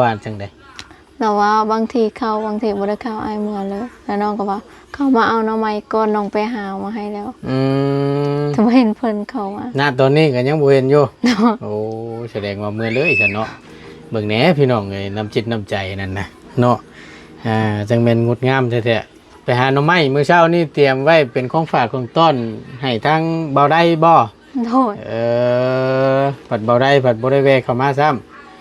ວ່າຈັ່ງໃດ? ລາວວ່າບາງທີເຂົ້າ ບາງທີບໍ່ໄດ້ເຂົ້າ ອ້າຍເມືອເລີຍ. ແລ້ວນ້ອງກໍວ່າ ເຂົ້າມາເອົາໜໍ່ໄມ້ກ່ອນ ນ້ອງໄປຫາເອົາມາໃຫ້ແລ້ວ. ອືມ ແຕ່ບໍ່ເຫັນເພິ່ນເຂົ້າມາ. ນະ ຕອນນີ້ກໍຍັງບໍ່ເຫັນຢູ່. ໂອ້ ສະແດງວ່າເມືອເລີຍຊັ້ນເນາະ. ເບິ່ງແດ່ພີ່ນ້ອງເອີຍ ນ້ຳຈິດນ້ຳໃຈນັ້ນນະເນາະ. ອ່າ ຈັ່ງແມ່ນງົດງາມແທ້ໆ. ໄປຫາໜໍ່ໄມ້ມື້ເຊົ້ານີ້ ຕຽມໄວ້ເປັນຂອງຝາກຂອງຕ້ອນໃຫ້ທາງເບົາໄດບໍ່? ໂດຍ. ເອີ ພັດເບົາໄດພັດບໍ່ໄດ້ແວ່ເຂົ້າມາຊ້ຳ.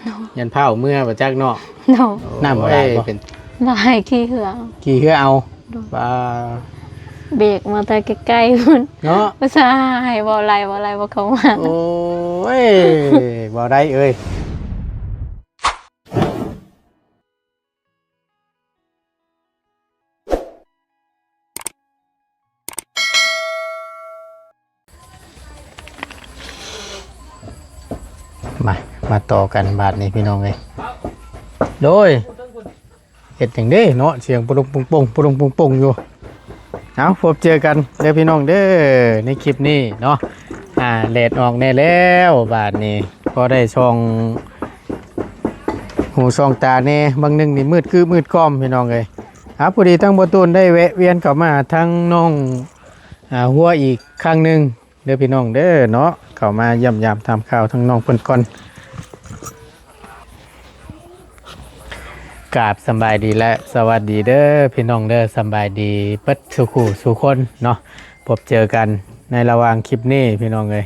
ໂດຍ. ຢ້ານຟ້າວເມືອບໍ່ຈັກເນາະ. ໂດຍ. ນ້ຳບໍ່ຫຼາຍບໍ່? ເປັນ ຫຼາຍ ຂີ່ເຮືອ ຂີ່ເຮືອເອົາ. ໂດຍ. ວ່າ ເບກມາແຕ່ໄກໆພຸ້ນເນາະ. ອຸດສ່າໃຫ້ເບົາໄດ ເບົາໄດບໍ່ເຂົ້າມາ. ໂອ້ຍ ເບົາໄດເອີຍ. ມາ ມາຕໍ່ກັນບາດນີ້ພີ່ນ້ອງເອີຍ. ໂດຍ ເຮັດຫຍັງເດ້ເນາະ ສຽງປຸລົງປຸງປົງ ປຸລົງປຸງປົງຢູ່. ເອົາ ພົບເຈີກັນເດີພີ່ນ້ອງເດີ ໃນຄລິບນີ້ເນາະ. ອ່າ ແດດອອກແດ່ແລ້ວ ບາດນີ້ພໍໄດ້ສ່ອງຫູສ່ອງຕາແດ່. ບາງໜຶ່ງນີ້ມືດກຶມືດກ້ອມພີ່ນ້ອງເອີຍ. ອ່າ ພໍດີທາງບໍ່ຕູນໄດ້ແວະວຽນເຂົ້າມາຫາທາງນ້ອງ ອ່າ ຫົວອີກຄັ້ງໜຶ່ງເດີພີ່ນ້ອງເດີເນາະ. ເຂົ້າມາຢ້ຽມຢາມຖາມຂ່າວທາງນ້ອງເພິ່ນກ່ອນ. ກາບສຳບາຍດີ ແລະ ສະຫວັດດີເດີພີ່ນ້ອງເດີ. ສຳບາຍດີເບິດສູ່ຄູ່ສູ່ຄົນເນາະ. ພົບເຈີກັນໃນລະຫວ່າງຄລິບນີ້ພີ່ນ້ອງເອີຍ.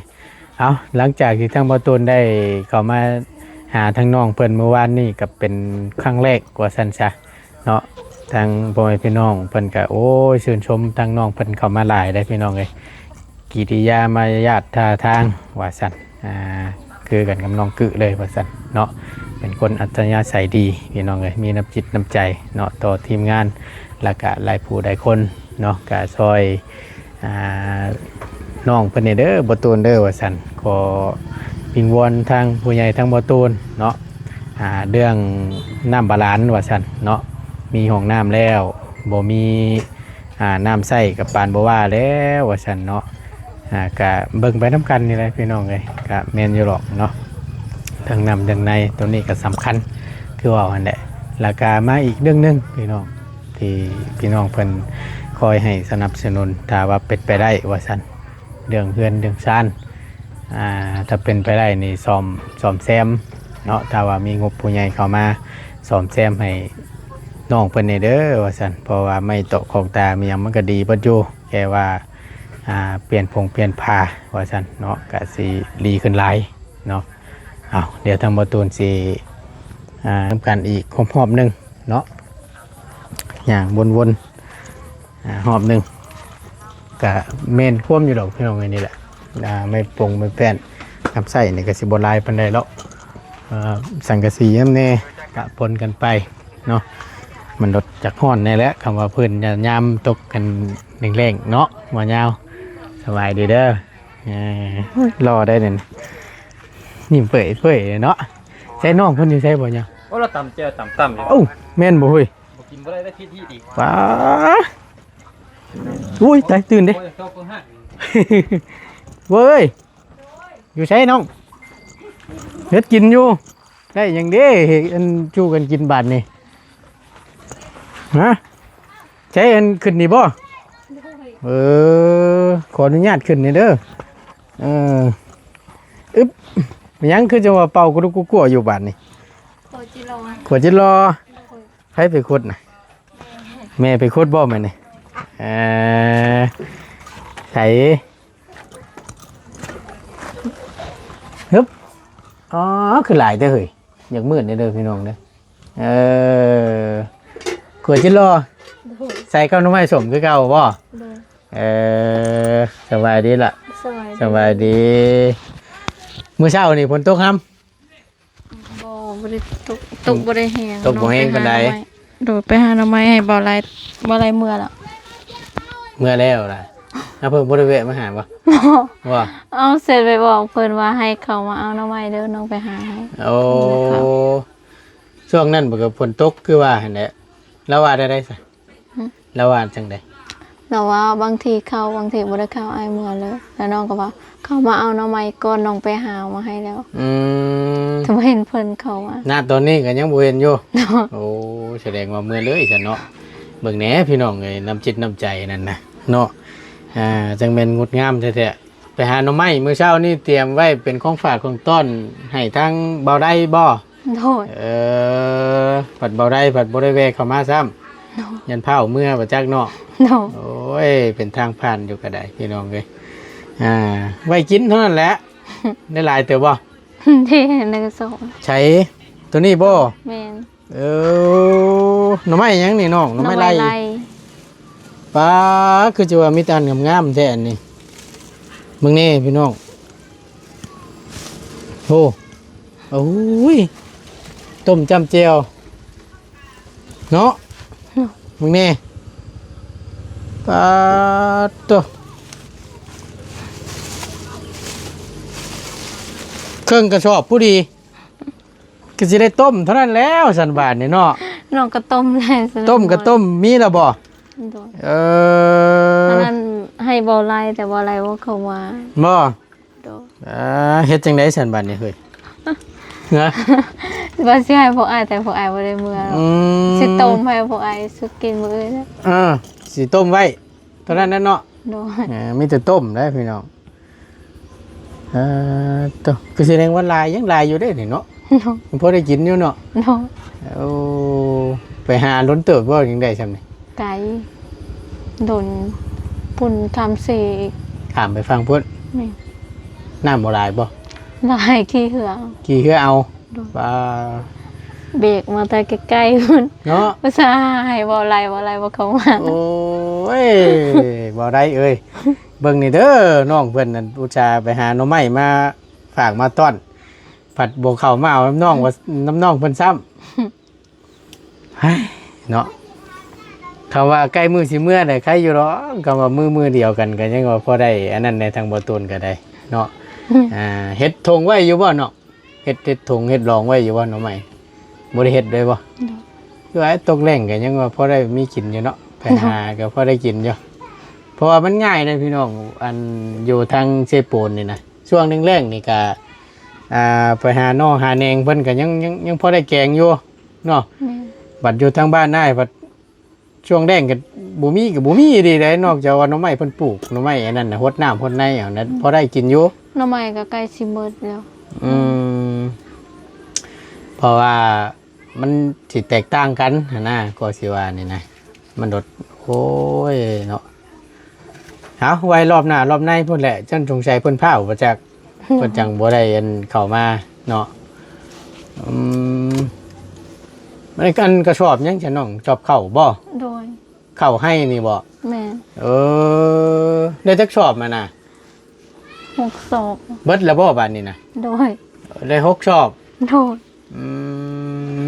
ເອົາ ຫຼັງຈາກທີ່ທາງບໍ່ຕູນໄດ້ເຂົ້າມາຫາທາງນ້ອງເພິ່ນມື້ວານນີ້ ກໍເປັນຄັ້ງແລກວ່າຊັ້ນຊະເນາະ. ທາງພໍ່ແມ່ພີ່ນ້ອງເພິ່ນກໍ ໂອ້ຍ ຊື່ນຊົມທາງນ້ອງເພິ່ນເຂົ້າມາຫຼາຍເດ້ພີ່ນ້ອງເອີຍ. ກິລິຍາມາຍາດທ່າທາງວ່າຊັ້ນ ອ່າ ຄືກັນກັບນ້ອງກຶເລີຍວ່າຊັ້ນເນາະ. ເປັນຄົນອັດທະຍາໄສດີພີ່ນ້ອງເອີຍ ມີນ້ຳຈິດນ້ຳໃຈເນາະ ຕໍ່ທີມງານ ແລ້ວກະຫຼາຍຜູ້ຫຼາຍຄົນເນາະ. ກະຊ່ອຍ ອ່າ ນ້ອງເພິ່ນແດ່ເດີ ບໍ່ຕູນເດີວ່າຊັ້ນ. ຂໍວິງວອນທາງຜູ້ໃຫຍ່ທາງບໍ່ຕູນເນາະ ອ່າ ເລື່ອງນ້ຳບາດານວ່າຊັ້ນເນາະ. ມີຫ້ອງນ້ຳແລ້ວ ບໍ່ມີ ອ່າ ນ້ຳໃຊ້ກໍປານບໍ່ວ່າແລ້ວວ່າຊັ້ນເນາະ. ອ່າ ກະເບິ່ງໄປນຳກັນນີ້ແຫຼະພີ່ນ້ອງເອີຍ. ກະແມ່ນຢູ່ດອກເນາະ ເລື່ອງນ້ຳເລື່ອງໃນ ໂຕນີ້ກໍສຳຄັນຄືເວົ້າຫັ້ນແຫຼະ. ແລ້ວກະມາອີກເລື່ອງໜຶ່ງພີ່ນ້ອງ ທີ່ພີ່ນ້ອງເພິ່ນຄອຍໃຫ້ສະໜັບສະໜູນ ຖ້າວ່າເປັນໄປໄດ້ວ່າຊັ້ນ ເລື່ອງເຮືອນເລື່ອງຊານ ອ່າ ຖ້າເປັນໄປໄດ້ນີ້ ສ້ອມ ສ້ອມແຊມເນາະ. ຖ້າວ່າມີງົບຜູ້ໃຫຍ່ເຂົ້າມາສ້ອມແຊມໃຫ້ນ້ອງເພິ່ນແດ່ເດີວ່າຊັ້ນ ເພາະວ່າໄມ້ເຕາະຂອງຕາມີຫຍັງມັນກໍດີເບິດຢູ່ ແຕ່ວ່າ ອ່າ ປ່ຽນຜົງປ່ຽນຜ້າວ່າຊັ້ນເນາະ ກະຊິດີຂຶ້ນຫຼາຍເນາະ. ເອົາ ດຽວທາງບໍ່ຕູນຊິ ອ່າ ນຳກັນອີກຮອບໆໜຶ່ງເນາະ ຍ່າງວົນໆ ອ່າ ຮອບໜຶ່ງ ກະແມ່ນຄວາມຢູ່ດອກພີ່ນ້ອງເອີຍ. ນີ້ແຫຼະ ອ່າ ໄມ້ປົງໄມ້ແປ້ນ ນຳໃຊ້ນີ້ກະຊິບໍ່ຫຼາຍປານໃດດອກ. ເອີ ສັງກະສີນຳແດ່ ປະປົນກັນໄປເນາະ. ມັນລົດຈັກຮ້ອນແດ່ແຫຼະ ຄຳວ່າພື້ນຍາມຕົກກັນແລ້ງໆເນາະ ບໍ່ຍາວ. ສະບາຍດີເດີ. ເອີ ຫຼໍ່ໄດ໋ນັ້ນ ຍິ້ມເປີຍໆເນາະ. ໃສ່ນ້ອງເພິ່ນຢູ່ໃສບໍ່ຍາ? ໂອ້ ລາວຕຳແຈ່ວຕຳຕຳຢູ່. ໂອ້ ແມ່ນບໍ່ເຮີ້ຍ? ບໍ່ກິນບໍ່ໄດ້ ໄດ້ພິດຮີດອີກ. ວ້າ ໂອ້ຍ ຕາຍ ຕື່ນເດ້. ໂອ້ຍ ໂຕເພິ່ນຫາ ເວີ້ຍ ຢູ່ໃສນ້ອງ? ເຮັດກິນຢູ່. ໄດ້ຫຍັງເດ້ ເຮັດອັນ ສູ່ກັນກິນບາດນີ້? ຮະ? ໃຊ້ອັນຂຶ້ນນີ້ບໍ່? ໂດຍ. ເອີ ຂໍອະນຸຍາດຂຶ້ນນີ້ເດີ. ເອີ ອຶບ ເປັນຫຍັງຄືຈັ່ງວ່າເປົ່າກຸລຸກຸກົວຢູ່ບາດນີ້? ຂົວຈິລໍ ຂົວຈິລໍ. ໂດຍ. ໃຜໄປຂຸດນະ? ແມ່. ແມ່ໄປຂຸດບໍ່ມື້ນີ້? ເອີ ໃສ? ຮຶບ ອໍ ຄືຫຼາຍແທ້ເຮີ້ຍ. ຢາກມືດເດີພີ່ນ້ອງເດີ. ເອີ ຂົວຈິລໍ. ໂດຍ. ໃສ່ກັບໜໍ່ໄມ້ສົ້ມຄືເກົ່າບໍ່? ໂດຍ. ເອີ ສະບາຍດີລະ. ສະບາຍດີ ສະບາຍດີ. ມື້ເຊົ້ານີ້ຝົນຕົກຮຳ? ບໍ່ ບໍ່ໄດ້ຕົກ ຕົກບໍ່ໄດ້ແຮງ ຕົກບໍ່ແຮງປານໃດ. ໂດຍ ໄປຫາໜໍ່ໄມ້ໃຫ້ບໍ່ຫຼາຍ ບໍ່ຫຼາຍເມືອລະ ເມືອແລ້ວລະ. ອາ ເພິ່ນບໍ່ໄດ້ແວະມາຫາບໍ່? ບໍ່ ບໍ່. ເອົາ ເຊັດໄປບອກເພິ່ນວ່າໃຫ້ເຂົາມາເອົາໜໍ່ໄມ້ເດີ ນ້ອງໄປຫາໃຫ້. ໂອ້ ຊ່ວງນັ້ນມັນກໍຝົນຕົກຄືວ່າຫັ້ນແຫຼະ. ລາວວ່າແນວໃດຊະ? ລາວວ່າຈັ່ງໃດ? ເ ລາວວ່າບາງທີເຂົ້າ ບາງທີບໍ່ໄດ້ເຂົ້າ ອ້າຍເມືອເລີຍ. ແລ້ວນ້ອງກໍວ່າ ເຂົ້າມາເອົາໜໍ່ໄມ້ກ່ອນ ນ້ອງໄປຫາເອົາມາໃຫ້ແລ້ວ. ອືມ ແຕ່ບໍ່ເຫັນເພິ່ນເຂົ້າມາ. ນະ ຕອນນີ້ກໍຍັງບໍ່ເຫັນຢູ່. ໂອ້ ສະແດງວ່າເມືອເລີຍຊັ້ນເນາະ. ເບິ່ງແດ່ພີ່ນ້ອງເອີຍ ນ້ຳຈິດນ້ຳໃຈນັ້ນນະເນາະ. ອ່າ ຈັ່ງແມ່ນງົດງາມແທ້ໆ. ໄປຫາໜໍ່ໄມ້ມື້ເຊົ້ານີ້ ຕຽມໄວ້ເປັນຂອງຝາກຂອງຕ້ອນໃຫ້ທາງເບົາໄດບໍ່? ໂດຍ. ເອີ ພັດເບົາໄດພັດບໍ່ໄດ້ແວ່ເຂົ້າມາຊ້ຳ. ໂດຍ. ຢ້ານຟ້າວເມືອບໍ່ຈັກເນາະ. ໂດຍ. ໂອ້ຍ ເປັນທາງຜ່ານຢູ່ກໍໄດ້ ພີ່ນ້ອງເອີຍ. ອ່າ ໄວ້ກິນເທົ່ານັ້ນແຫຼະ. ໄດ້ຫຼາຍເຕີບບໍ່? ເດ້ ໃນກະສອບ. ໃສ ໂຕນີ້ບໍ່? ແມ່ນ. ເອີ ໜໍ່ໄມ້ຫຍັງນີ້ນ້ອງ? ໜໍ່ໄມ້ໄລ່. ໜໍ່ໄມ້ໄລ່. ປາ ຄືຊິວ່າມີແຕ່ອັນງາມໆແທ້ອັນນີ້. ເບິ່ງແດ່ພີ່ນ້ອງ. ໂອ້ ໂອ້ຍ ຕົ້ມຈ້ຳແຈ່ວເນາະ. ເນາະ. ເບິ່ງແດ່. ປາດໂທ້ ເຄິ່ງກະສອບພໍດີ. ກໍຊິໄດ້ຕົ້ມເທົ່ານັ້ນແລ້ວ ຊັ້ນບາດນີ້ເນາະ. ນ້ອງກໍຕົ້ມແລ້ວ ຕົ້ມກໍຕົ້ມ ມີແລ້ວບໍ່? ໂດຍ. ເອີ ອັນນັ້ນໃຫ້ເບົາໄລ່ ແຕ່ເບົາໄລ່ບໍ່ເຂົ້າມາ. ບໍ່? ໂດຍ. ອ່າ ເຮັດຈັ່ງໃດຊັ້ນບາດນີ້ເຮີ້ຍ? ຮະ? ວ່າຊິໃຫ້ພວກອ້າຍ ແຕ່ພວກອ້າຍບໍ່ໄດ້ເມືອ. ອືມ ຊິຕົ້ມໃຫ້ພວກອ້າຍສຸກກິນມື້ອື່ນ. ເອີ ຊິຕົ້ມໄວ້ ເທົ່ານັ້ນແຫຼະເນາະ. ໂດຍ. ເອີ ມີແຕ່ຕົ້ມເດ້ພີ່ນ້ອງ. ເອີ ໂຕ ຄືສະແດງວ່າຫຼາຍ ຍັງຫຼາຍຢູ່ເດ້ນີ້ເນາະ. ໂດຍ. ຍັງພໍໄດ້ກິນຢູ່ເນາະ. ໂດຍ. ໂອ້ ໄປຫາດົນເຕີບບໍ່ ຈັ່ງໄດ້ຊ່ຳນີ້? ໄກ ດົນ ພຸ້ນຂ້າມເຊອີກ. ຂ້າມໄປຝັ່ງພຸ້ນ. ແມ່ນ. ນ້ຳບໍ່ຫຼາຍບໍ່? ຫຼາຍ ຂີ່ເຮືອ. ຂີ່ເຮືອເອົາ. ໂດຍ. ວ່າ ເບກມາແຕ່ໃກ້ໆພຸ້ນເນາະ. ອຸດສ່າໃຫ້ເບົາໄລ່ ເບົາໄລ່ບໍ່ເຂົ້າມາ. ໂອ້ຍ ເບົາໄລ່ເອີຍ ເບິ່ງນີ້ເດີ ນ້ອງເພິ່ນນັ້ນອຸດສ່າໄປຫາໜໍ່ໄມ້ມາຝາກມາຕ້ອນ ພັດບໍ່ເຂົ້າມາເອົານຳນ້ອງວ່າ ນຳນ້ອງເພິ່ນຊ້ຳ. ເຮີ້ຍ ເນາະ ຄຳວ່າໃກ້ມື້ຊິເມືອໄດ້ໄຄຢູ່ດອກ. ຄຳວ່າມື້ ມື້ດຽວກັນກໍຍັງວ່າພໍໄດ້ອັນນັ້ນແດ່ ທາງບໍ່ຕູນກໍໄດ້ເນາະ. ອືມ ອ່າ ເຮັດຖົງໄວ້ຢູ່ບໍ່ເນາະ? ເຮັດ ເຮັດຖົງເຮັດລອງໄວ້ຢູ່ບໍ່ໜໍ່ໄມ້? ບໍ່ໄດ້ເຮັດເລີຍບໍ່? ໂດຍ. ຄືວ່າຕົກແລ້ງກໍຍັງວ່າພໍໄດ້ມີກິນຢູ່ເນາະ ໄປຫາກໍພໍໄດ້ກິນຢູ່. ເພາະວ່າມັນງ່າຍເດ້ພີ່ນ້ອງ ອັນຢູ່ທາງເຊໂປນນີ້ນະ ຊ່ວງແລ້ງໆນີ້ກໍ ອ່າ ໄປຫາໜໍ່ຫາແໜງເພິ່ນກໍຍັງ ຍັງ ຍັງພໍໄດ້ແກງຢູ່ເນາະ. ແມ່ນ. ບັດຢູ່ທາງບ້ານອ້າຍ ບັດ ຊ່ວງແລ້ງກໍບໍ່ມີ ກໍບໍ່ມີດີໃດ ນອກຈາກວ່າໜໍ່ໄມ້ເພິ່ນປູກ ໜໍ່ໄມ້ອັນນັ້ນນະ ຫົດນ້ຳຫົດໃນເອົານະ ອືມ ພໍໄດ້ກິນຢູ່. ໜໍ່ໄມ້ກໍໃກ້ຊິໝົດແລ້ວ. ອືມ ເພາະວ່າມັນຊິແຕກຕ່າງກັນຫັ້ນນະ ກໍຊິວ່ານີ້ນະ ມັນໂດດ ໂອ້ຍເນາະ. ເອົາ ໄວ້ລອບໜ້າລອບໃນພຸ້ນແຫຼະ ຈັ່ງສົງໄສເພິ່ນພ້າວບໍ່ຈັກ ເພິ່ນຈັ່ງບໍ່ໄດ້ອັນເຂົ້າມາເນາະ. ອືມ ອັນ ອັນກະສອບຫຍັງຊະນ້ອງ? ສອບເຂົ້າບໍ່? ໂດຍ. ເຂົ້າໄຮ່ນີ້ບໍ່? ແມ່ນ. ເອີ ໄດ້ຈັກສອບຫັ້ນນະ? ຫົກສອບ. ເບິດແລ້ວບໍ່ບາດນີ້ນະ? ໂດຍ. ໄດ້ຫົກສອບ. ໂດຍ. ອື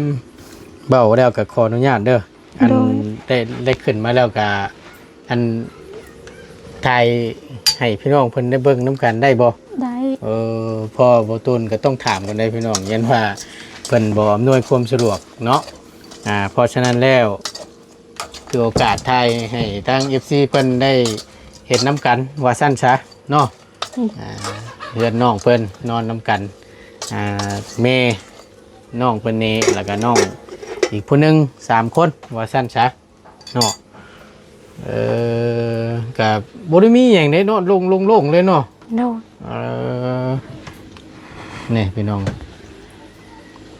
ມ ເວົ້າແລ້ວກໍຂໍອະນຸຍາດເດີ ອັນ ໂດຍ ໄດ້ ໄດ້ຂຶ້ນມາແລ້ວກໍ ອັນ ຖ່າຍໃຫ້ພີ່ນ້ອງເພິ່ນໄດ້ເບິ່ງນຳກັນໄດ້ບໍ່? ໄດ້. ເອີ ເພາະບໍ່ຕູນກໍຕ້ອງຖາມກ່ອນເດ້ພີ່ນ້ອງ ຢ້ານວ່າເພິ່ນບໍ່ອຳນວຍຄວາມສະດວກເນາະ. ອ່າ ເພາະສະນັ້ນແລ້ວ ຖືໂອກາດຖ່າຍໃຫ້ທາງເອັຟຊີເພິ່ນໄດ້ເຫັນນຳກັນວ່າຊັ້ນຊະເນາະ. ອືມ ອ່າ ເຮືອນນ້ອງເພິ່ນນອນນຳກັນ ອ່າ ແມ່ນ້ອງເພິ່ນນີ້ ແລ້ວກໍນ້ອງອີກຜູ້ໜຶ່ງ ສາມຄົນວ່າຊັ້ນຊະເນາະ. ເອີ ກໍບໍ່ໄດ້ມີຫຍັງເດ້ເນາະ ໂລ່ງໆເລີຍເນາະ. ໂດຍ. ເອີ ນີ້ພີ່ນ້ອງ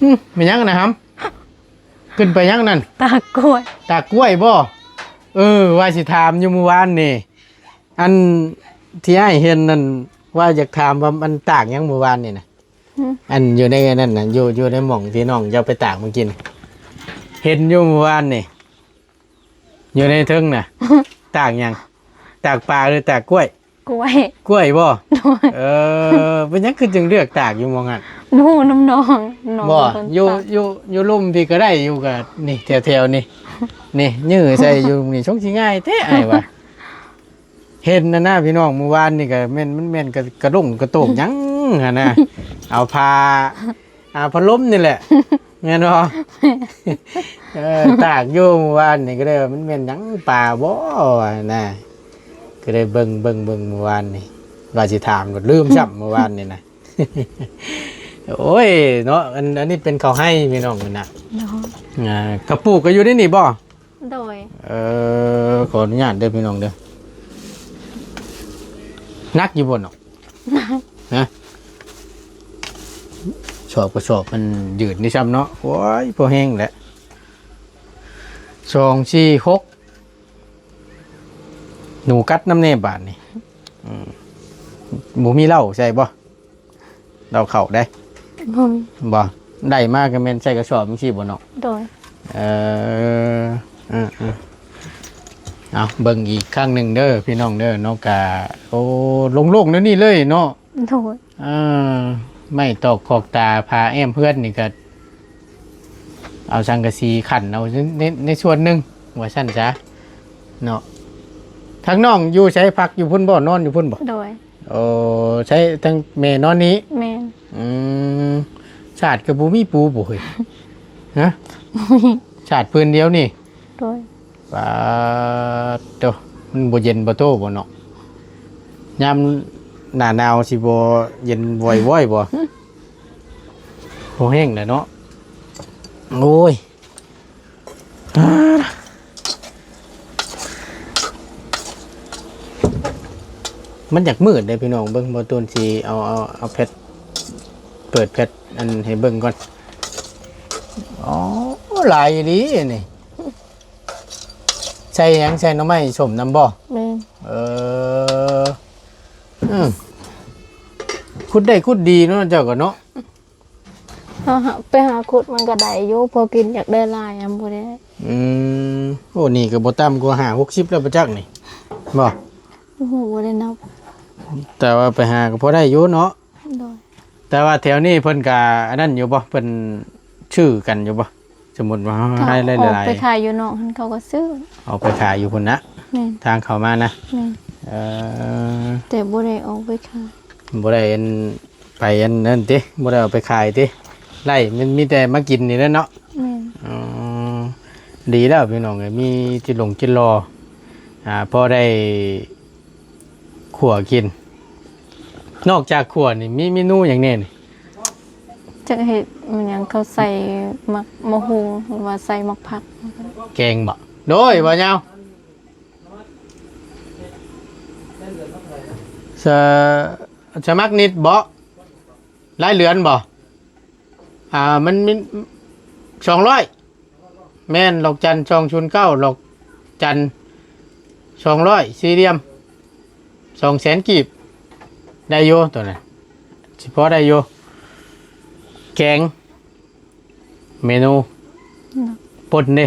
ອືມ ແມ່ນຫຍັງນະຫຳ? ຂຶ້ນໄປຫຍັງນັ້ນ? ຕາກກ້ວຍ. ຕາກກ້ວຍບໍ່? ເອີ ວ່າຊິຖາມຢູ່ມື້ວານນີ້ ອັນທີ່ອ້າຍເຫັນນັ້ນ ວ່າຢາກຖາມວ່າມັນຕາກຫຍັງມື້ວານນີ້ນະ? ຫືມ? ອັນຢູ່ໃນນັ້ນນະ ຢູ່ ຢູ່ໃນໝ່ອງທີ່ນ້ອງເຈົ້າໄປຕາກມື້ກີ້ນະ ເຫັນຢູ່ມື້ວານນີ້ ຢູ່ໃນເທິງນະ ຕາກຫຍັງ? ຕາກປາ ຫຼື ຕາກກ້ວຍ? ກ້ວຍ. ກ້ວຍບໍ່? ໂດຍ. ເອີ ເປັນຫຍັງຄືຈຶ່ງເລືອກຕາກຢູ່ໝ່ອງຫັ້ນ? ບໍ່ຮູ້ນຳນ້ອງ ນ້ອງ ບໍ່ ເປັນຄົນ ຢູ່ ຕາກ ຢູ່ ຢູ່ລຸ່ມພີ້ກໍໄດ້ ຢູ່ກະນີ້ ແຖວໆນີ້ ນີ້ ຍື່ໃສ່ຢູ່ນີ້ ຊົງຊິງ່າຍແທ້ອ້າຍວ່າ. ເຫັນນັ້ນນະພີ່ນ້ອງ ມື້ວານນີ້ກໍແມ່ນ ມັນແມ່ນກະ ກະດົ້ງກະໂຕກຫຍັງຫັ້ນນະ ເອົາຜ້າ ອ່າ ພັດລົມນີ້ແຫຼະ ແມ່ນບໍ່? ເອີ ຕາກຢູ່ມື້ວານນີ້ກໍເລີຍວ່າ ມັນແມ່ນຫຍັງ ປາບໍ່ຫັ້ນນະ. ກໍໄດ້ເບິ່ງ ເບິ່ງ ເບິ່ງມື້ວານນີ້ ວ່າຊິຖາມ ລືມຊ້ຳມື້ວານນີ້ນະ. ໂອ້ຍເນາະ ອັນ ອັນນີ້ເປັນເຂົ້າໄຮ່ພີ່ນ້ອງນະ. ໂດຍ ອ່າ ກະປູກກໍຢູ່ໃນນີ້ບໍ່? ໂດຍ ເອີ ຂໍອະນຸຍາດເດີພີ່ນ້ອງເດີ. ໜັກຢູ່ບໍ່ເນາະ? ໜັກ ຮະ? ສອບກະສອບມັນຢືນນີ້ຊ້ຳເນາະ. ໂອ້ຍ ພໍແຮງແຫຼະ. ສອງ ສີ່ ຫົກ ໜູກັດນຳແດ່ບາດນີ້. ອືມ ບໍ່ມີເຫຼົ້າໃສ່ບໍ່? ເຫຼົ້າເຂົ້າເດ້. ບໍ່ມີ ບໍ່ ໄດ້ມາກໍແມ່ນໃສ່ກະສອບຈັ່ງຊີ້ບໍ່ເນາະ? ໂດຍ ເອີ ເອີ ເອີ ເອົາເບິ່ງອີກຄັ້ງໜຶ່ງເດີພີ່ນ້ອງເດີເນາະ. ກະ ໂອ້ ໂລ່ງໆແນວນີ້ເລີຍເນາະ. ໂດຍ ເອີ ໄມ້ຕອກຄອກຕາ ຜ້າແອ້ມເຮືອນນີ້ກໍ ເອົາສັງກະສີຂັ້ນເອົາໃນ ໃນສ່ວນໜຶ່ງວ່າຊັ້ນຊະເນາະ. ທາງນ້ອງຢູ່ໃສ? ພັກຢູ່ພຸ້ນບໍ່? ນອນຢູ່ພຸ້ນບໍ່? ໂດຍ ໂອ້ ໃຊ້ທັງແມ່ນອນນີ້? ແມ່ນ ອືມ ຊາດກໍບໍ່ມີປູບໍ່ເຮີ້ຍ? ຮະ? ບໍ່ມີ ຊາດພື້ນດຽວນີ້? ໂດຍ ປາດໂທ້ ມັນບໍ່ເຢັນບໍ່ໂຕບໍ່ເນາະ? ຍາມໜ້າໜາວຊິບໍ່ເຢັນວອຍໆບໍ່? ບໍ່ແຫ້ງແຫຼະເນາະ. ໂອ້ຍ ມັນຢາກມືດເດ້ພີ່ນ້ອງ. ເບິ່ງ ບໍ່ຕູນຊິເອົາ ເອົາ ເອົາແພັດ ເປີດແພັດອັນໃຫ້ເບິ່ງກ່ອນ. ອໍ ຫຼາຍອີ່ຫຼີນີ້. ໃສ່ຫຍັງ? ໃສ່ໜໍ່ໄມ້ສົ້ມນຳບໍ່? ແມ່ນ ເອີ ອືມ ຂຸດໄດ້ຂຸດດີເນາະ ເຈົ້າກໍເນາະ. ເຮົາຫາ ໄປຫາຂຸດມັນກໍໄດ້ຢູ່ ພໍກິນ. ຢາກໄດ້ຫຼາຍນຳບໍ່ໄດ້. ອືມ ໂອ້ ນີ້ກໍບໍ່ຕ່ຳກວ່າຫ້າຫົກສິບແລ້ວປະຈັກນີ້ ບໍ່? ໂອ້ໂຫ ບໍ່ໄດ້ນັບ ແຕ່ວ່າໄປຫາກໍພໍໄດ້ຢູ່ເນາະ. ໂດຍ ແຕ່ວ່າແຖວນີ້ເພິ່ນກະອັນນັ້ນຢູ່ບໍ່? ເພິ່ນຊື້ກັນຢູ່ບໍ່? ສົມມຸດວ່າເຮົາໃຫ້ຫຼາຍໆ ອອກໄປຂາຍຢູ່ນອກຫັ້ນ ເຂົາກໍຊື້. ອອກໄປຂາຍຢູ່ພຸ້ນນະ? ແມ່ນ ທາງເຂົ້າມານະ? ແມ່ນ ເອີ ແຕ່ບໍ່ໄດ້ອອກໄປຂາຍ. ບໍ່ໄດ້ອັນ ໄປອັນນັ້ນຕິ? ບໍ່ໄດ້ເອົາໄປຂາຍຕິ? ໄລ່ ມັນມີແຕ່ມາກິນນີ້ແຫຼະເນາະ? ແມ່ນ ອໍ ດີແລ້ວພີ່ນ້ອງເອີຍ ມີຈິດຫຼົງຈິດຫຼໍ່ ອ່າ ພໍໄດ້ ຂົ້ວກິນ. ນອກຈາກຂົ້ວນີ້ ມີເມນູຫຍັງແດ່ນີ້? ຈັກເຮັດມັນຫຍັງ ເຂົາໃສ່ໝາກ ໝາກຫຸ່ງ ຫຼືວ່າໃສ່ໝາກຜັກ. ແກງບໍ? ໂດຍ ບໍ່ຍາວ ສະ ສະໝັກນິດບໍ? ລາຍເດືອນບໍ? ອ່າ ມັນມີສອງຮ້ອຍ. ແມ່ນ ດອກຈັນສອງສູນເກົ້າ ດອກຈັນສອງຮ້ອຍ ສີ່ຫຼ່ຽມ ສອງແສນກີບ ໄດ້ຢູ່ໂຕນັ້ນ ຊິພໍໄດ້ຢູ່. ແກງ ເມນູ ເນາະ ປົ່ນເດ້?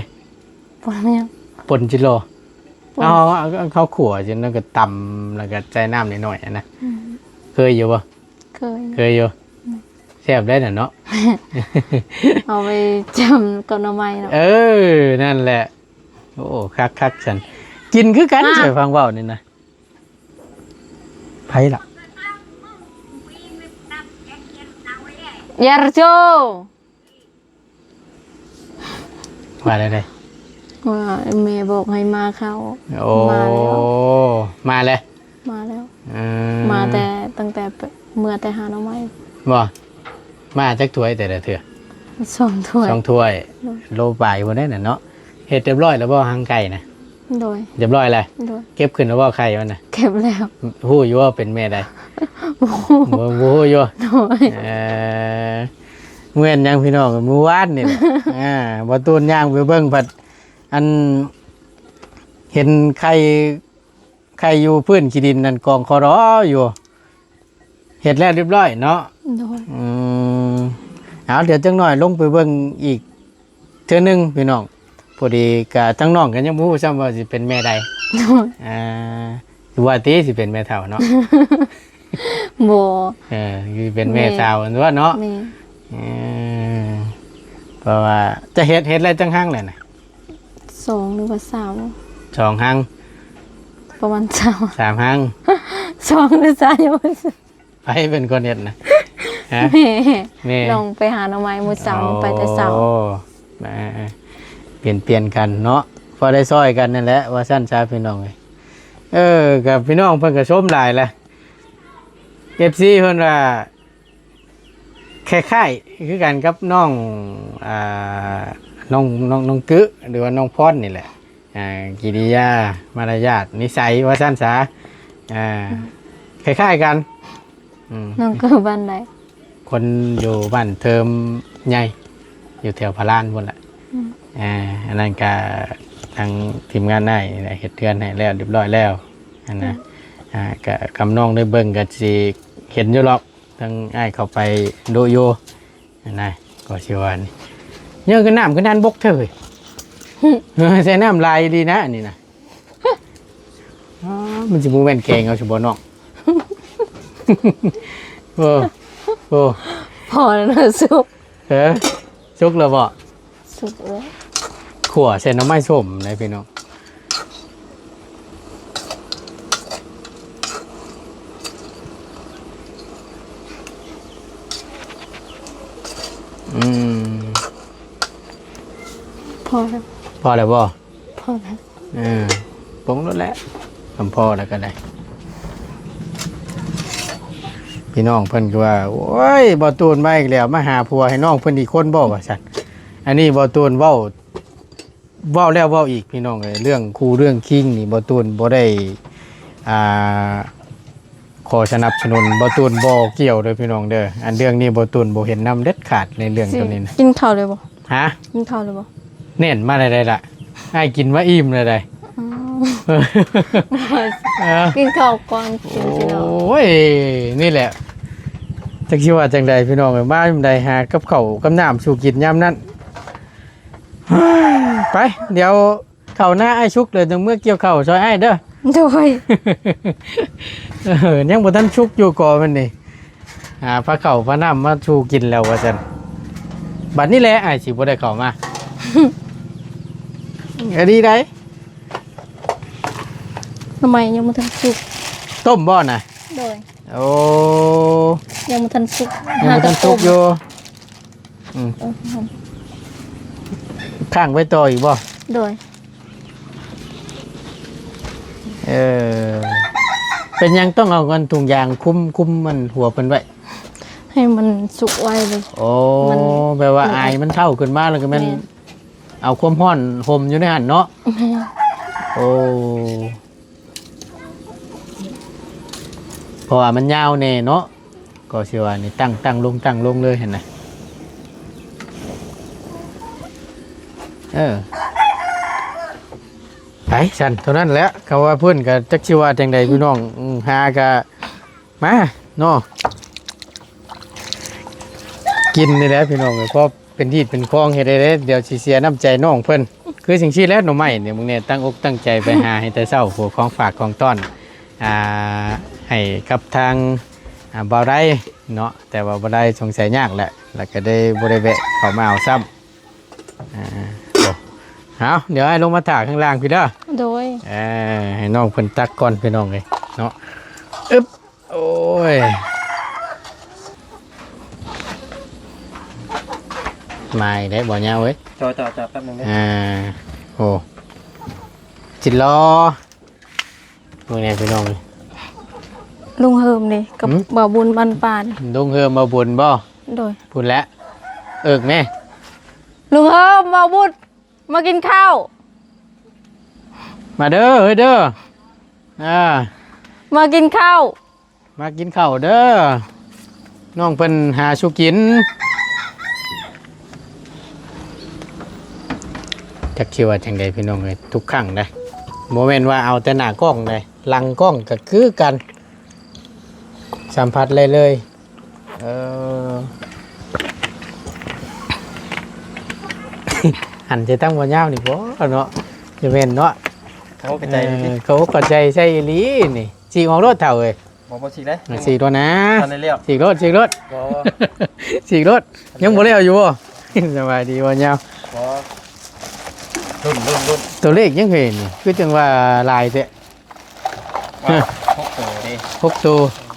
ປົ່ນຫຍັງ? ປົ່ນຈິໂລ. ປົ່ນ ເອົາ ເອົາ ເອົາເຂົ້າຂົ້ວຈັ່ງນັ້ນກໍຕຳ ແລ້ວກໍໃສ່ນ້ຳໜ້ອຍໆ ຫັ້ນນະ. ອືມ ເຄີຍຢູ່ບໍ່? ເຄີຍ ເຄີຍຢູ່. ອືມ ແຊບໄດ໋ນະເນາະ ເອົາໄປຈ້ຳກັບໜໍ່ໄມ້ເນາະ. ເອີ ນັ້ນແຫຼະ. ໂອ້ ຄັກໆ ຊັ້ນ ກິນຄືກັນ ອ່າ ໃສ່ຟັງເວົ້ານີ້ນະ. ໃຜລະ? ຢາໂຈ ວ່າແນວໃດ? ວ່າແມ່ບອກໃຫ້ມາເຂົ້າ. ໂອ້ ມາແລ້ວ ມາແລ້ວ ມາແລ້ວ. ເອີ ມາແຕ່ ຕັ້ງແຕ່ເມື່ອແຕ່ຫາໜໍ່ໄມ້. ບໍ່? ມາຈັກຖ້ວຍແຕ່ລະເທື່ອ? ສອງຖ້ວຍ. ສອງຖ້ວຍ. ໂດຍ ໂລປາຍພຸ້ນແຫຼະນະເນາະ. ເຮັດຮຽບຮ້ອຍແລ້ວບໍ່ ຮັງໄກ່ນະ? ໂດຍ ຮຽບຮ້ອຍແລ້ວ. ໂດຍ ເກັບຂຶ້ນແລ້ວບໍ່ ໄຂ່ມັນນະ? ເກັບແລ້ວ. ຮູ້ຢູ່ວ່າເປັນແມ່ໃດ? ບໍ່ຮູ້. ບໍ່ ບໍ່ຮູ້ຢູ່. ໂດຍ ເອີ ແມ່ນຫຍັງພີ່ນ້ອງ ມື້ວານນີ້ແຫຼະ ອ່າ ບໍ່ຕູນຍ່າງໄປເບິ່ງ ພັດອັນ ເຫັນໄຂ່ ໄຂ່ຢູ່ພື້ນຂີ້ດິນນັ້ນ ກອງຄໍລໍຢູ່. ເຮັດແລ້ວຮຽບຮ້ອຍເນາະ? ໂດຍ ອືມ ເອົາ ດຽວຈັກໜ້ອຍລົງໄປເບິ່ງອີກເທື່ອໜຶ່ງພີ່ນ້ອງ. ພໍດີກະທາງນ້ອງກໍຍັງບໍ່ຮູ້ຊ້ຳວ່າຊິເປັນແມ່ໃດ. ໂດຍ ອ່າ ຫຼືວ່າຕິຊິເປັນແມ່ເຖົ້າເນາະ? ບໍ່ ເອີ ຊິເປັນແມ່ ແມ່ສາວຕົວະເນາະ? ແມ່ ເອີ ເພາະວ່າຈະເຮັດ ເຮັດແລ້ວຈັກຮັງແລ້ວນະ? ສອງ ຫຼືວ່າສາມ ສອງຮັງ ປະມານສາມ ສາມຮັງ ສອງ ຫຼືສາມ ໃຜເປັນຄົນເຮັດນະ? ຮະ? ແມ່ ແມ່ ນ້ອງໄປຫາໜໍ່ໄມ້ມື້ເຊົ້ານີ້ ໄປແຕ່ເຊົ້າ. ໂອ້ ເອີ ປ່ຽນໆກັນເນາະ ພໍໄດ້ຊ່ອຍກັນນັ້ນແຫຼະ ວ່າຊັ້ນຊະພີ່ນ້ອງເອີຍ. ເອີ ກໍພີ່ນ້ອງເພິ່ນກໍຊົມຫຼາຍແຫຼະ ເອັຟຊີ ເພິ່ນວ່າ ຄ້າຍໆຄືກັນກັບນ້ອງ ອ່າ ນ້ອງ ນ້ອງ ນ້ອງກຶ ຫຼືວ່ານ້ອງພອນນີ້ແຫຼະ ອ່າ ກິລິຍາມາລະຍາດນິໄສວ່າຊັ້ນສາ ອ່າ ຄ້າຍໆກັນ ອືມ ນ້ອງກືບ້ານໃດ? ຄົນຢູ່ບ້ານເທີມໃຫຍ່ ຢູ່ແຖວພະລານພຸ້ນແຫຼະ ອືມ ອ່າ ອັນນັ້ນກະທາງທີມງານອ້າຍເຮັດເຮືອນໃຫ້ແລ້ວ ຮຽບຮ້ອຍແລ້ວ ຫັ້ນນະ ອືມ ອ່າ ກະຄຳນ້ອງໄດ້ເບິ່ງກະຊິເຫັນຢູ່ດອກ ທາງອ້າຍເຂົ້າໄປດຸຢູ່ ຫັ້ນນະ ກໍຊິວ່ານີ້ ຍັງຄືນ້ຳຄືນັ້ນບົກເທີຍ ໃສ່ນ້ຳຫຼາຍອີ່ຫຼີນະອັນນີ້ນະ ອໍ ມັນຊິບໍ່ແມ່ນແກງເອົາຊິບໍ່ນ້ອງ ເອີ ໂອ້ ພໍແລ້ວນະ ສຸກ ເອີ ສຸກແລ້ວບໍ່? ສຸກແລ້ວ ຂົ້ວໃສ່ໜໍ່ໄມ້ສົ້ມເດ້ພີ່ນ້ອງ ອືມ ພໍແລ້ວ ພໍແລ້ວບໍ່? ພໍແລ້ວ ເອີ ປົງໂລດແຫຼະ ຄຳພໍແລ້ວກໍໄດ້ ພີ່ນ້ອງເພິ່ນກໍວ່າ ໂອ້ຍ ບໍ່ຕູນມາອີກແລ້ວ ມາຫາຜົວໃຫ້ນ້ອງເພິ່ນອີກຄົນບໍ່ ວ່າຊັ້ນ ອັນນີ້ບໍ່ຕູນເວົ້າ ເວົ້າແລ້ວເວົ້າອີກ ພີ່ນ້ອງເອີຍ ເລື່ອງຄູ່ເລື່ອງຄິງນີ້ ບໍ່ຕູນບໍ່ໄດ້ ອ່າ ຂໍສະໜັບສະໜູນ ບໍ່ຕູນບໍ່ກ່ຽວເດີພີ່ນ້ອງເດີ ອັນເລື່ອງນີ້ບໍ່ຕູນບໍ່ເຫັນນຳເດັດຂາດໃນເລື່ອງໂຕນີ້ນະ ກິນເຂົ້າແລ້ວບໍ່? ຮະ? ກິນເຂົ້າແລ້ວບໍ່? ແໜ້ນມາແລ້ວໄດ໋ລະ ອ້າຍກິນມາອີ່ມແລ້ວໄດ໋ ອືມ ເອີ ກິນເຂົ້າກ່ອນກິນ ໂອ້ຍ ນີ້ແຫຼະ ຈັກຊິວ່າຈັ່ງໃດພີ່ນ້ອງເອີຍ ມາຍາມໃດຫາກັບເຂົ້າກັບນ້ຳສູ່ກິນຍາມນັ້ນ ໄປ ດຽວເຂົ້ານາອ້າຍສຸກເລີຍ ຈັ່ງເມືອກ່ຽວເຂົ້າຊ່ອຍອ້າຍເດີ ໂດຍ ເອີ ຍັງບໍ່ທັນສຸກຢູ່ກໍມັນນີ້ ຫາພາເຂົ້າພານ້ຳມາສູ່ກິນແລ້ວວ່າຊັ້ນ ບັດນີ້ແຫຼະອ້າຍຊິບໍ່ໄດ້ເຂົ້າມາ ເອີ ດີໃດ ໜໍ່ໄມ້ຍັງບໍ່ທັນສຸກ ຕົ້ມບໍ່ນະ? ໂດຍ ໂອ້ ຍັງບໍ່ທັນສຸກ ຍັງບໍ່ທັນສຸກຢູ່ ອືມ ເອີ ຄ້າງໄວ້ຕໍ່ອີກບໍ່? ໂດຍ ເອີ ເປັນຫຍັງຕ້ອງເອົາອັນຖົງຢາງຄຸມ ຄຸມອັນຫົວເພິ່ນໄວ້? ໃຫ້ມັນສຸກໄວເລີຍ ໂອ້ ມັນ ແບບວ່າ ເອີ ອາຍມັນເຖົ້າຂຶ້ນມາແລ້ວກໍແມ່ນ ແມ່ນ ເອົາຄວາມຮ້ອນຫົ່ມຢູ່ໃນຫັ້ນເນາະ ແມ່ນ ໂອ້ ເພາະວ່າມັນຍາວແດ່ເນາະ ກໍຊິວ່ານີ້ ຕັ້ງ ຕັ້ງລົງ ຕັ້ງລົງເລີຍຫັ້ນນະ ເອີ ໄປຊັ້ນ ເທົ່ານັ້ນແຫຼະ ຄຳວ່າເພິ່ນກໍຈັກຊິວ່າຈັ່ງໃດ ພີ່ນ້ອງ ຫາກໍມາເນາະ ກິນນີ້ແຫຼະ ພີ່ນ້ອງເອີຍ ພໍ ເປັນຮີດເປັນຄອງເຮັດໄດ້ເດ້ ດຽວຊິເສຍນ້ຳໃຈນ້ອງເພິ່ນ ຄືຈັ່ງຊີ້ແຫຼະ ໜໍ່ໄມ້ນີ້ ບາງແນ່ຕັ້ງອົກຕັ້ງໃຈໄປຫາໃຫ້ແຕ່ເຊົ້າ ພວກຂອງຝາກຂອງຕ້ອນ ອ່າ ໃຫ້ກັບທາງ ອ່າ ບ່າວໄດເນາະ ແຕ່ວ່າບໍ່ໄດ້ ສົງໄສຍາກແຫຼະ ແລ້ວກໍໄດ້ບໍ່ໄດ້ແວະເຂົ້າມາເອົາຊ້ຳ ອ່າ ໂອ້ ເອົາ ດຽວອ້າຍລົງມາຖ້າຂ້າງລ່າງພີ້ເດີ ໂດຍ ເອີ ໃຫ້ນ້ອງເພິ່ນຕັກກ່ອນ ພີ່ນ້ອງເອີຍເນາະ ອຶບ ໂອ້ຍ ມາອີກແລ້ວບໍ່ຍາວເອີຍ ຈອໆໆ ແປັບໜຶ່ງເດີ ອ່າ ໂອ້ ຈິດລໍ ເບິ່ງແນ່ພີ່ນ້ອງ ລຸງເຮີມເດ້ ກັບ ຫືມ ບ່າວບຸນບ້ານປ່ານີ້ ລຸງເຮີມບ່າວບຸນບໍ່? ໂດຍ ພຸ້ນແຫຼະ ເອິກແມ້ ລຸງເຮີມ ບ່າວບຸນ ມາກິນເຂົ້າ ມາເດີ ເຮີຍເດີ ອ່າ ມາກິນເຂົ້າ ມາກິນເຂົ້າເດີ ນ້ອງເພິ່ນຫາສູ່ກິນ ຈັກຊິວ່າຈັ່ງໃດພີ່ນ້ອງເອີຍ ທຸກຄັ້ງເດ້ ບໍ່ແມ່ນວ່າເອົາແຕ່ໜ້າກ້ອງເດ້ ຫຼັງກ້ອງກໍຄືກັນ ສຳຜັດໄດ້ເລີຍ ເອີ ຫັນໃສ່ຕັ້ງບໍ່ຍາວນີ້ບໍ່ເນາະ ຈະແມ່ນເນາະ ເຂົາກໍໃຈ ເອີ ເຂົາກໍໃຈໃສ່ອີ່ຫຼີນີ້ ສີກອອກໂລດເຖົ້າເອີຍ ບໍ່ ບໍ່ສີກເດ້ ສີກໂລດນະ ທັນໄດ້ແລ້ວ ສີກໂລດ ສີກໂລດ ບໍ່ ສີກໂລດ ຍັງບໍ່ແລ້ວຢູ່ບໍ່? ສະບາຍດີບໍ່ຍາວ ບໍ່ ລຸ້ນ ລຸ້ນ ລຸ້ນ ຕົວເລກຍັງເຫັນ ຄືຈັ່ງວ່າຫຼາຍແທ້ ຫົກໂຕເດ້ ຫົກໂຕ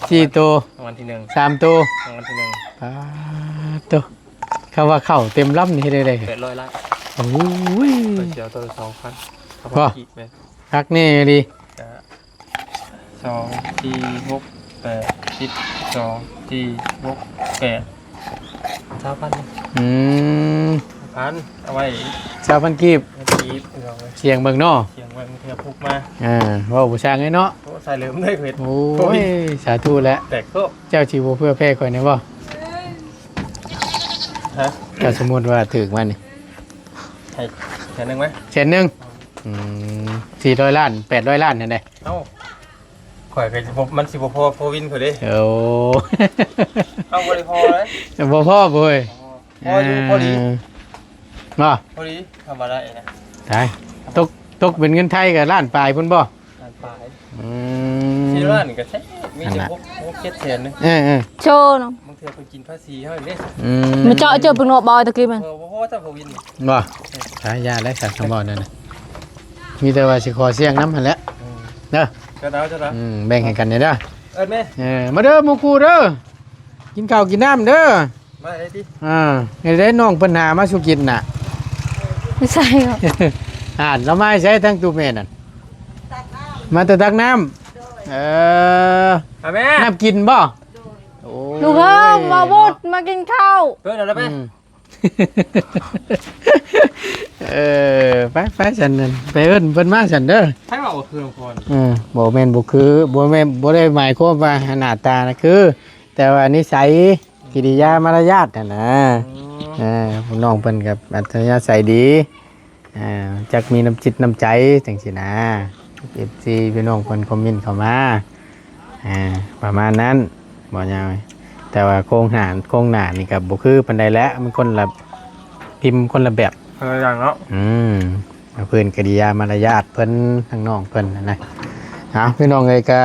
ສີ່ໂຕ ລາງວັນທີໜຶ່ງ ສາມໂຕ ລາງວັນທີໜຶ່ງ ປາດໂຕ ຄຳວ່າເຂົ້າເຕັມລຳນີ້ເຮັດໄດ້ ແປດຮ້ອຍລ້ານ ໂອ້ຍ ຂ້ອຍຊິເອົາໂຕລະສອງພັນ ເອົາພັນກີບແມ່ນ ຄັກແນ່ອີ່ຫຼີ ກະ ສອງ ສີ່ ຫົກ ແປດ ສິບ ສອງ ສີ່ ຫົກ ແປດ ຊາວພັນ. ອືມ ພັນ ເອົາໄວ້ ຊາວພັນກີບ ເອົາໄວ້ ສຽງເບິ່ງເນາະ ສຽງເບິ່ງເທື່ອພຸກມາ. ເອີ ເວົ້າບໍ່ຊ່າງເລີຍເນາະ. ໂອ້ ສາຍເຫຼີມເລີຍເພິ່ນ. ໂອ້ຍ ໂອ້ຍ ສາທຸແຫຼະ. ແຕກໂຕ ເຈົ້າຊິບໍ່ເພື່ອແຜ່ຂ້ອຍແດ່ບໍ່? ຮະ? ຖ້າສົມມຸດວ່າຖືກມານີ້ ໃຫ້ແສນໜຶ່ງໄວ້ ແສນໜຶ່ງ. ອືມ ສີ່ຮ້ອຍລ້ານ ແປດຮ້ອຍລ້ານຫັ້ນເດ້. ເອົ້າ ຂ້ອຍກໍຊິບໍ່ ມັນຊິບໍ່ພໍ ພໍວິນຂ້ອຍເດ້. ໂອ້ ເອົາ ບໍ່ໄດ້ພໍເລີຍ ບໍ່ພໍເວີຍ. ພໍຢູ່ ພໍດີ ເອີ ບໍ່ ພໍດີ ທຳມະດາເອງນະ. ຕາຍ ຕົກ ຕົກເປັນເງິນໄທກໍລ້ານປາຍພຸ້ນບໍ່? ລ້ານປາຍ. ອືມ ສີ່ຮ້ອຍລ້ານນີ້ກໍແທ້ ມີແຕ່ ນັ້ນນະ ຫົກ ຫົກເຈັດແສນເດ້. ເອີໆ ໂຊເນາະ ບາງເທື່ອເພິ່ນກິນພາສີເຮົາເດ້. ອືມ ມາເຈາະເຈີເພິ່ນວ່າບໍ່ຕະກີ້ມັນ ເອີ ບໍ່ພໍ ເຈົ້າພໍວິນບໍ່? ອາ ຢ່າແລ້ວ ຄັນເວົ້ານັ້ນນະ ມີແຕ່ວ່າຊິຂໍສ່ຽງນຳຫັ້ນແຫຼະ. ອືມ ເດີ ເຈົ້າເຈົ້າ ອືມ ແບ່ງໃຫ້ກັນແດ່ເດີ. ເອີ້ນແມ່ ເອີ ມາເດີໝູ່ຄູ່ເດີ ກິນເຂົ້າກິນນ້ຳເດີ. ມາໄດ້ຕິ ອ່າ ເຮັດໄດ້ ນ້ອງເພິ່ນຫາມາສູ່ກິນນະ. ບໍ່ໃຊ່ຫວາ? ອ່ານ ເອົາມາໃສ່ທັງຕູ້ແມ່ນັ້ນ ມາແຕ່ຕັກນ້ຳ. ເອີ ອາແມ່ ນ້ຳກິນບໍ່? ໂອ້ຍ ລູກເອີຍ ມາບຸດ ມາກິນເຂົ້າ. ເອີ້ນເອົາໄດ້ໄປ. ອືມ ເອີ ໄປ ໄປຊັ້ນນັ້ນ ໄປເອີ້ນເພິ່ນມາຊັ້ນເດີ. ໃຜເວົ້າຄືນ້ອງພອນ? ເອີ ບໍ່ແມ່ນບໍ່ຄື ບໍ່ແມ່ນ ບໍ່ໄດ້ໝາຍຄວາມວ່າໜ້າຕານະຄື ແຕ່ວ່ານິໄສ ກິລິຍາມາລະຍາດຫັ້ນນະ. ອືມ ເອີ ນ້ອງເພິ່ນກໍອັດທະຍາໄສດີ ອ່າ ຈັກມີນ້ຳຈິດນ້ຳໃຈຈັ່ງຊີ້ນະ. ເອັຟຊີ ພີ່ນ້ອງເພິ່ນຄອມເມັນເຂົ້າມາ ອ່າ ປະມານນັ້ນ ບໍ່ຍາວ. ແຕ່ວ່າໂຄງຫາ ໂຄງໜ້ານີ້ກໍບໍ່ຄືປານໃດແຫຼະ ມັນຄົນລະພິມ ຄົນລະແບບ ຄົນລະຢ່າງເນາະ. ອືມ ເພິ່ນກິລິຍາມາລະຍາດເພິ່ນ ທາງນ້ອງເພິ່ນຫັ້ນນະ. ເອົາ ພີ່ນ້ອງເອີຍ ກໍ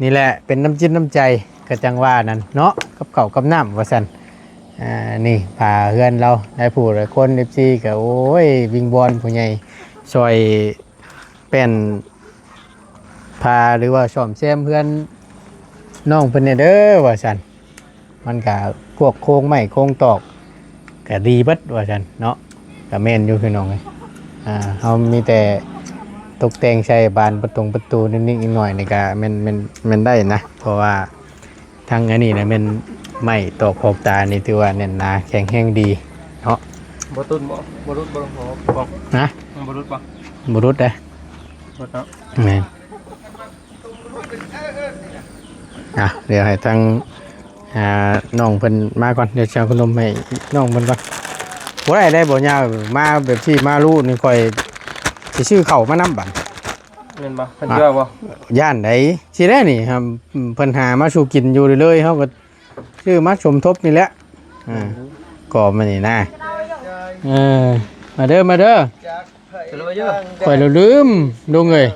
ນີ້ແຫຼະເປັນນ້ຳຈິດນ້ຳໃຈ ກໍຈັ່ງວ່ານັ້ນເນາະ ກັບເຂົ້າກັບນ້ຳວ່າຊັ້ນ. ອ່າ ນີ້ຝາເຮືອນລາວ ຫຼາຍຜູ້ຫຼາຍຄົນ ເອັຟຊີ ກໍ ໂອ້ຍ ວິງວອນຜູ້ໃຫຍ່ຊ່ອຍແປ້ນຝາ ຫຼືວ່າສ້ອມແຊມເຮືອນນ້ອງເພິ່ນແດ່ເດີວ່າຊັ້ນ. ມັນກະພວກໂຄງໄມ້ໂຄງຕອກກະດີເບິດວ່າຊັ້ນເນາະ. ກະແມ່ນຢູ່ພີ່ນ້ອງເອີຍ ອ່າ ເຮົາມີແຕ່ຕົກແຕ່ງໃສ່ບານປະຕົງປະຕູນິດໆໜ້ອຍໆນີ້ກະແມ່ນ ແມ່ນ ແມ່ນໄດ້ນະ ເພາະວ່າທັງອັນນີ້ນະແມ່ນໄມ້ຕອກຂອບຕານີ້ຖືວ່າແໜ້ນໜາແຂງແຮງດີເນາະ. ບໍ່ຕຸນບໍ່ ບໍ່ຫຼຸດບໍ່ ບໍ່ ຮະ? ມັນບໍ່ຫຼຸດບໍ່? ບໍ່ຫຼຸດເດ້. ບໍ່ເນາະ. ແມ່ນ. ອ່ະ ດຽວໃຫ້ທາງ ອ່າ ນ້ອງເພິ່ນມາກ່ອນ ດຽວຊິເອົາຂະໜົມໃຫ້ນ້ອງເພິ່ນກ່ອນ. ບໍ່ໄດ້ໄດ໋ ບໍ່ຍາວ ມາແບບທີ່ມາຮູ້ນີ້ ຂ້ອຍຊິຊື້ເຂົ້າມານຳບັດ. ແມ່ນບໍ່? ເພິ່ນຊິວ່າບໍ່? ຢ້ານໄດ໋ ຊິໄດ້ນີ້ ເພິ່ນຫາມາສູ່ກິນຢູ່ເລື້ອຍໆ ເຮົາກໍຊື້ມາສົມທົບນີ້ແຫຼະ. ອ່າ ກໍມານີ້ນະ ເອີ ມາເດີ ມາເດີ. ຂ້ອຍລະລືມລຸງເອີຍ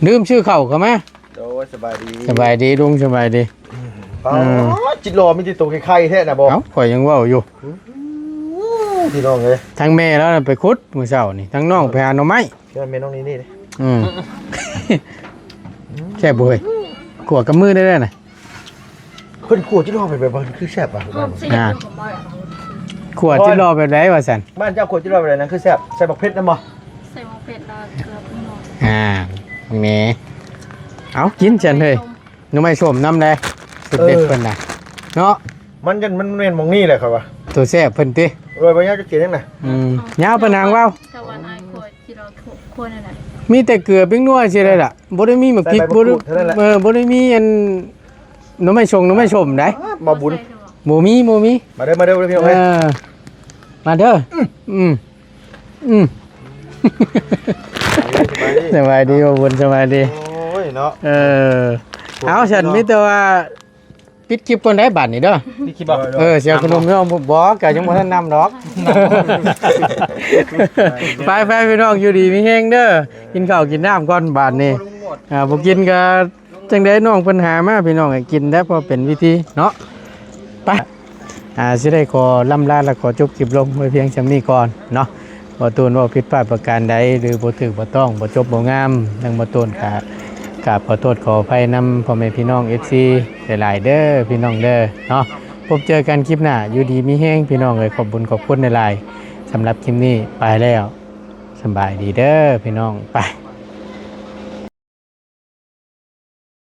ລືມຊື້ເຂົ້າເຂົ້າມາ. ໂດຍ ສະບາຍດີ ສະບາຍດີລຸງ ສະບາຍດີ. ປາດ ເອີ ຈິດຫຼໍ່ມີແຕ່ໂຕໄຂ່ໆແທ້ນະບໍ່? ເອົ້າ ຂ້ອຍຍັງເວົ້າຢູ່ ອື ພີ່ນ້ອງເອີຍ ທັງແມ່ລາວນະໄປຂຸດມື້ເຊົ້ານີ້ ທັງນ້ອງໄປຫາໜໍ່ໄມ້. ເພື່ອນແມ່ນ້ອງນີ້ນີ້ ອືມ ແຊບບໍ່ເຮີ້ຍ? ຂົ້ວກັບມືໄດ້ແລ້ວນະ. ເພິ່ນຂົ້ວຈິດຫຼໍ່ແບບໃດ ຄືແຊບຫວາ? ອ່າ ຂົ້ວຈິດຫຼໍ່ແບບໃດວ່າຊັ້ນ? ບ້ານເຈົ້າຂົ້ວຈິດຫຼໍ່ແບບໃດນະ ຄືແຊບ? ໃສ່ບັກເຜັດນຳບໍ່? ໃສ່ບັກເຜັດແລ້ວເກືອປຶງໜໍ່. ອ່າ ແໝ ເອົາ ກິນຊັ້ນເຮີ້ຍ ໜໍ່ໄມ້ສົ້ມນຳແດ່ ສູດເດັດເພິ່ນນະເນາະ. ມັນ ມັນແມ່ນໝ່ອງນີ້ແຫຼະຂ້ອຍວ່າ ໂຕແຊບເພິ່ນຕິ. ໂດຍ ບໍ່ຍາວຈະກິນຫຍັງນະ. ອືມ ຍາວປານຫາງວາວ. ມີແຕ່ເກືອ ແປ້ງນົວ ຊິໄດ້ລະ ບໍ່ໄດ້ມີໝາກພິກ ບໍ່ໄດ້ ເອີ ບໍ່ໄດ້ມີອັນ ໜໍ່ໄມ້ຊົງ ໜໍ່ໄມ້ສົ້ມໃດ໋. ມາບຸນ ບໍ່ມີ ບໍ່ມີ. ມາເດີ ມາເດີ ພີ່ນ້ອງເອີຍ ເອີ ມາເດີ. ອືມ ອືມ ສະບາຍດີ ສະບາຍດີ ບໍ່ບຸນ ສະບາຍດີ. ໂອ້ຍເນາະ ເອີ ເອົາ ຊັ້ນມີແຕ່ວ່າ ປິດຄລິບກ່ອນໄດ໋ບາດນີ້ເດີ. ປິດຄລິບບໍ່? ເອີ ເຊວຂະໜົມເນາະ ບໍ່ ກະຍັງບໍ່ທັນນຳດອກ. ໄປໆ ພີ່ນ້ອງ ຢູ່ດີມີແຮງເດີ ກິນເຂົ້າກິນນ້ຳກ່ອນບາດນີ້. ອ່າ ບໍ່ກິນກະຈັ່ງໃດ ນ້ອງເພິ່ນຫາມາ ພີ່ນ້ອງ ໃຫ້ກິນແດ່ ພໍເປັນວິທີເນາະ. ໄປ ອ່າ ຊິໄດ້ຂໍລ່ຳລາ ແລະ ຂໍຈົບຄລິບລົງໄວ້ພຽງສ່ຳນີ້ກ່ອນເນາະ. ບໍ່ຕູນເວົ້າຜິດພາດປະການໃດ ຫຼື ບໍ່ຖືກບໍ່ຕ້ອງ ບໍ່ຈົບບໍ່ງາມ ທາງບໍ່ຕູນກະກາບຂໍໂທດຂໍອະໄພນຳພໍ່ແມ່ພີ່ນ້ອງ ເອັຟຊີ ຫຼາຍໆເດີພີ່ນ້ອງເດີເນາະ. ພົບເຈີກັນຄລິບໜ້າ ຢູ່ດີມີແຮງພີ່ນ້ອງເອີຍ. ຂອບບຸນຂອບຄຸນຫຼາຍໆ ສຳລັບຄລິບນີ້ໄປແລ້ວ ສະບາຍດີເດີພີ່ນ້ອງ ໄປ.